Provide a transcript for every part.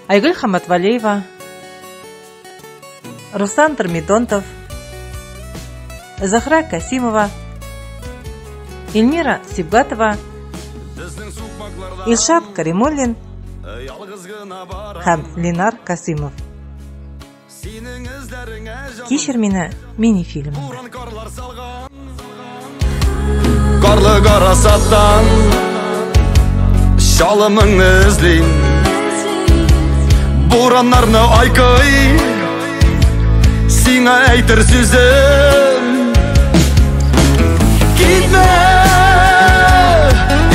Айгөл Хаматвалиева, Руслан Тормидонтов, Зөһрә Касимова, Эльмира Сибгатова, Илшат Каримуллин һәм Ленар Касимов. Кичер мине мини-фильмында. Карлы гарасаттан шалымыңны эзлим. Бураннарны айкый, сиңа әйтер сүзем. Китмә,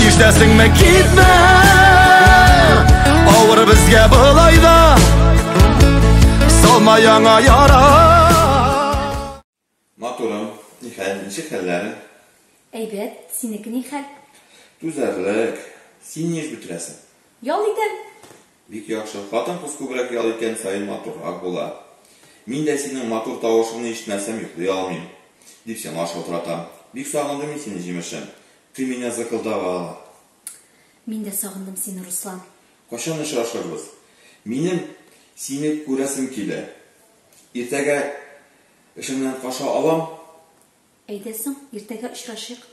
ишетәсеңме, китмә. Авыр безгә болай да, салма яңа яра. Матурым, нихәл, ничек хәлләрең? Әйбәт, синеке нихәл? Түзәрлек. Син ни эш бетерәсең? Ял итәм. Бик яхшы. Хатын-кыз күбрәк ял иткән саен матуррак була. Мин дә синең матур тавышыңны ишетмәсәм йоклый алмыйм, дип сиңа шалтыратам. Бик сагындым мин сине, җимешем. Ты меня заколдовала. Мин дә сагындым сине, Руслан. Кайчан очрашырбыз? Минем сине күрәсем килә. Иртәгә эшемнән кача алам. Әйдә соң, иртәгә очрашыйк.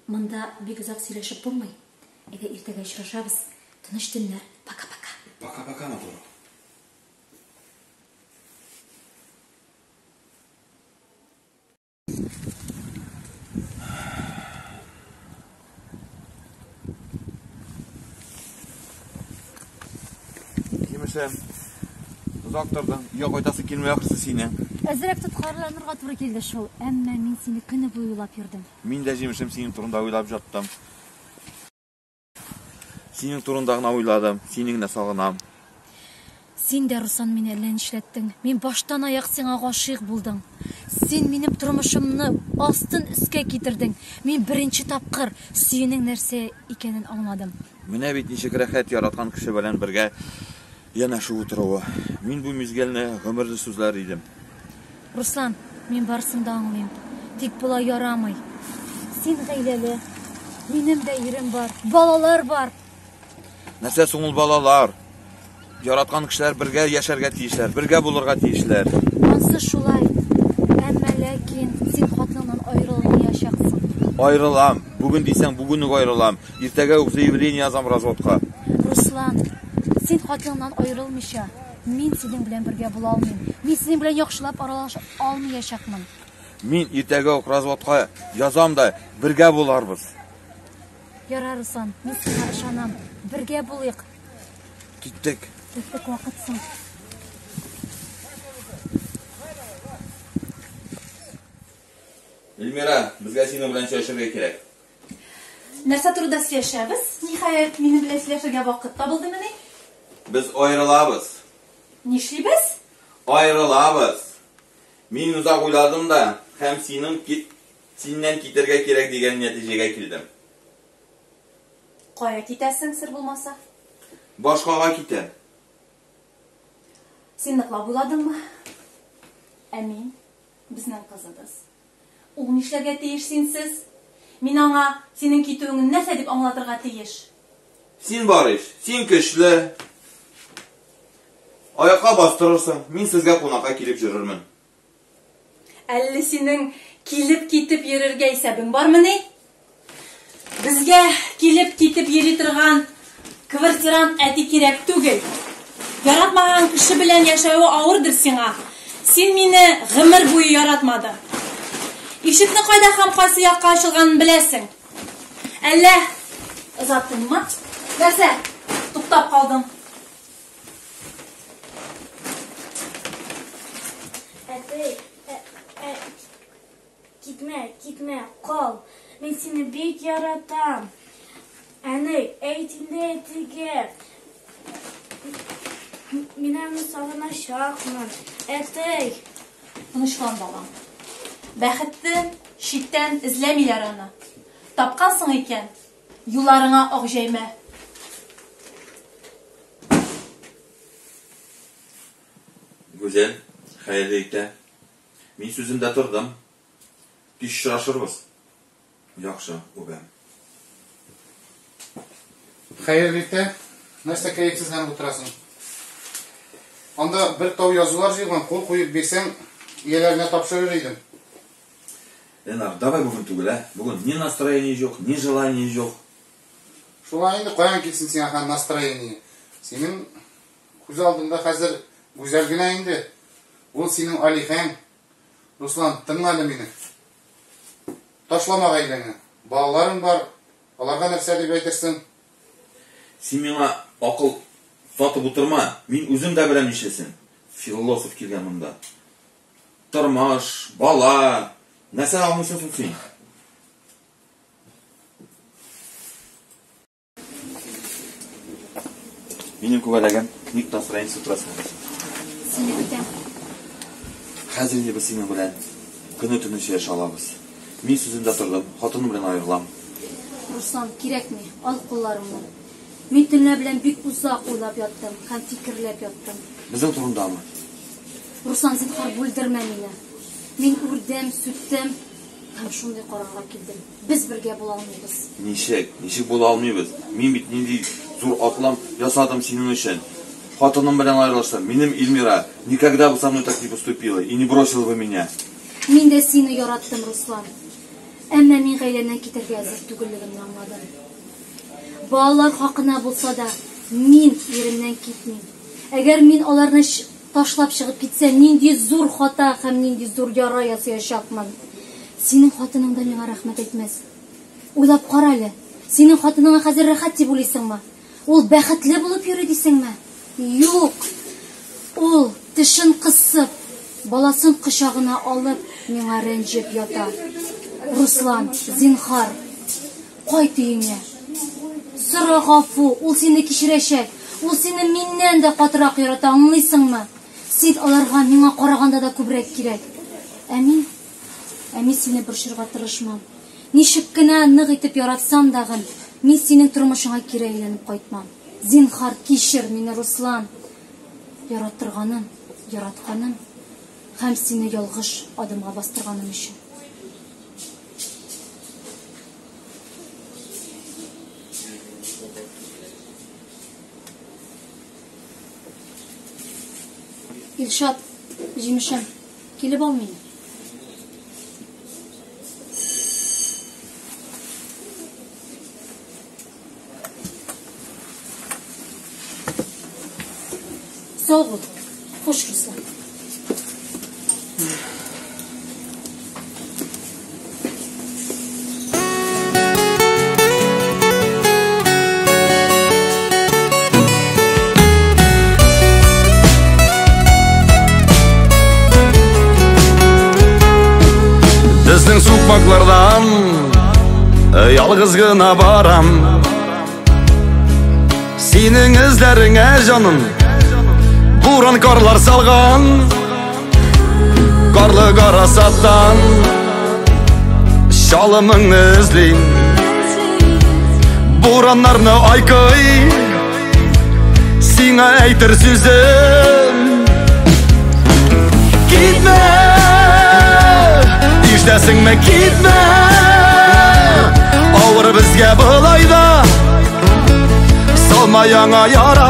Монда бик озак сөйләшеп булмый. Әйдә, иртәгә очрашабыз. Тыныч төннәр. Пока-пока. Пока-пока, матурым. Кимешем, озак тордың. Өйгә кайтасы килми ахрысы синең. Әзрәк тоткарланырга туры килде шул, әмма мин сине көне буе уйлап йөрдем. Мин дә, җимешем, синең турында уйлап яттым. Синең турында гына уйладым, сине генә сагынам. Син дә, Руслан, мине әллә нишләттең. Мин баштан аяк сиңа гашыйк булдым. Син минем тормышымны астын өскә китердең. Мин беренче тапкыр сөюнең нәрсә икәнен аңладым. Менә бит ничек рәхәт яраткан кеше белән бергә янәшә утыруы. Мин бу мизгелне гомерле сүзләр идем. Руслан, мин барысын да аңлыйм. Тик болай ярамый. Син гаиләле. Минем дә ирем бар, балалар бар. Нәрсә соң ул балалар? Яраткан кешеләр бергә яшәргә тиешләр, бергә булырга тиешләр. Ансы шулай. Әмма ләкин син хатыныңнан аерылмаячаксың. Аерылам. Бүген дисәң, бүген үк аерылам. Иртәгә үк заявление язам разводка. Руслан, син хатыныңнан аерылмыйча, мин синең белән бергә була алмыйм. Мин синең белән яхшылап аралаша алмаячакмын. Мин иртәгә үк разводка язам да, бергә буларбыз. Ярар, Руслан, мин сиңа ышанам. Бергә булыйк. Киттек. Киттек, вакыт соң. Эльмира, безгә синең белән сөйләшергә кирәк. Нәрсә турында сөйләшәбез? Ниһаять, минем белән сөйләшергә вакыт табылдымыни? Без аерылабыз. Нишлибез? Аерылабыз. Мин озак уйладым да, һәм синең синнән китәргә кирәк дигән нәтиҗәгә килдем. Кая китәсең, сер булмаса? Башкага китәм. Син ныклап уйладыңмы? Ә мин, безнең кызыбыз. Ул нишләргә тиеш синсез? Мин аңа синең китүеңне нәрсә дип аңлатырга тиеш? Син бар ич, син көчле. Аякка бастырырсың, мин сезгә кунакка килеп йөрермен. Әллә синең килеп-китеп йөрергә исәбең бармыни? Безгә килеп-китеп йөри торган квартирант әти кирәк түгел. Яратмаган кеше белән яшәве авырдыр сиңа. Син мине гомер буе яратмадың. Ишекне кайда һәм кайсы якка ачылганын беләсең. Әллә озаттыңмы? Нәрсә? Туктап калдың. Әти, китмә, китмә, кал. Мин сине бик яратам. Әни, әйт инде әтигә. Мин аны сагыначакмын. Әти! Тынычлан, балам. Бәхетне читтән эзләмиләр аны. Тапкансың икән, юлларыңа ак җәймә. Гүзәл, хәерле иртә. Мин сүземдә тордым. Кич очрашырбыз. Яхшы, үбәм. Хәерле иртә. Нәрсә кәефсезләнеп утырасың? Анда бер тау язулар җыелган, кул куеп бирсәң, ияләренә тапшырыр идем. Ленар, давай бүген түгел, ә? Бүген ни настроение юк, ни желание юк. Шулай инде, каян килсен сиңа хан настроение? Синең күз алдыңда хәзер Гүзәл генә инде. Ул синең алихәң. Руслан, тыңла әле мине. Ташлама гаиләңне. Балаларың бар, аларга нәрсә дип әйтерсең? Син миңа акыл сатып утырма, мин үзем дә беләм нишләсен. Философ килгән монда. Тормыш, бала, нәрсә аңлыйсың соң син? Минем күбәләгем, ник настроение утырасың? Сине көтәм. Хәзер инде без синең белән көне-төне сөйләшә алабыз. Мин сүземдә тордым, хатыным белән аерылам. Руслан, кирәкми, ал кулларыңны. Мин төнлә белән бик озак уйлап яттым һәм фикерләп яттым. Безнең турындамы? Руслан, зинһар, бүлдермә мине. Мин үрдем, сүттем һәм шундый карарга килдем. Без бергә була алмыйбыз. Ничек? Ничек була алмыйбыз? Мин бит нинди зур атлам ясадым синең өчен. Хатыным белән аерылыштым. Минем Эльмира никогда бы со мной так не поступила и не бросила бы меня. Мин дә сине яраттым, Руслан. Әмма мин гаиләмнән китәргә әзер түгеллегемне аңладым. Балалар хакына булса да, мин иремнән китмим. Әгәр мин аларны ташлап чыгып китсәм, нинди зур хата һәм нинди зур яра ясаячакмын. Синең хатының да миңа рәхмәт әйтмәс. Уйлап кара әле. Синең хатыныңа хәзер рәхәт дип уйлыйсыңмы? Ул бәхетле булып йөри дисеңме? Юк. Ул тешен кысып, баласын кочагына алып, миңа рәнҗеп ята. Руслан, зинһар, кайт өеңә. Сора гафу, ул сине кичерәчәк. Ул сине миннән дә катырак ярата, аңлыйсыңмы? Син аларга миңа караганда да күбрәк кирәк. Ә мин сине борчырга тырышмам. Ничек кенә нык итеп яратсам дагын, мин синең тормышыңа кире әйләнеп кайтмам. Зинһар, кичер мине, Руслан. Яраттырганым, яратканым һәм сине ялгыш адымга бастырганым өчен. Илшат, җимешем, килеп ал мине. Сау бул. Хуш, Руслан. Безнең сукмаклардан ялгыз гына барам. Синең эзләреңә, җаным, буран карлар салган. Карлы гарасаттан шалымыңны эзлим. Бураннарны айкый, сиңа әйтер сүзем. Китмә, ишетәсеңме, китмә. Авыр безгә болай да, салма яңа яра.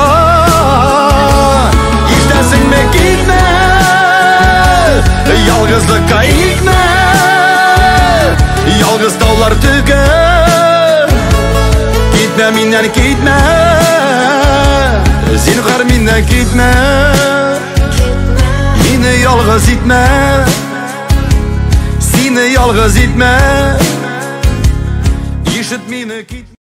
Ишетәсеңме, китмә, ялгызлыкка илтмә. Ялгыз таулар түгел, китмә миннән, китмә. Зинһар, миннән китмә. Мине ялгыз итмә, сине ялгыз итмә. Ишет мине, китмә.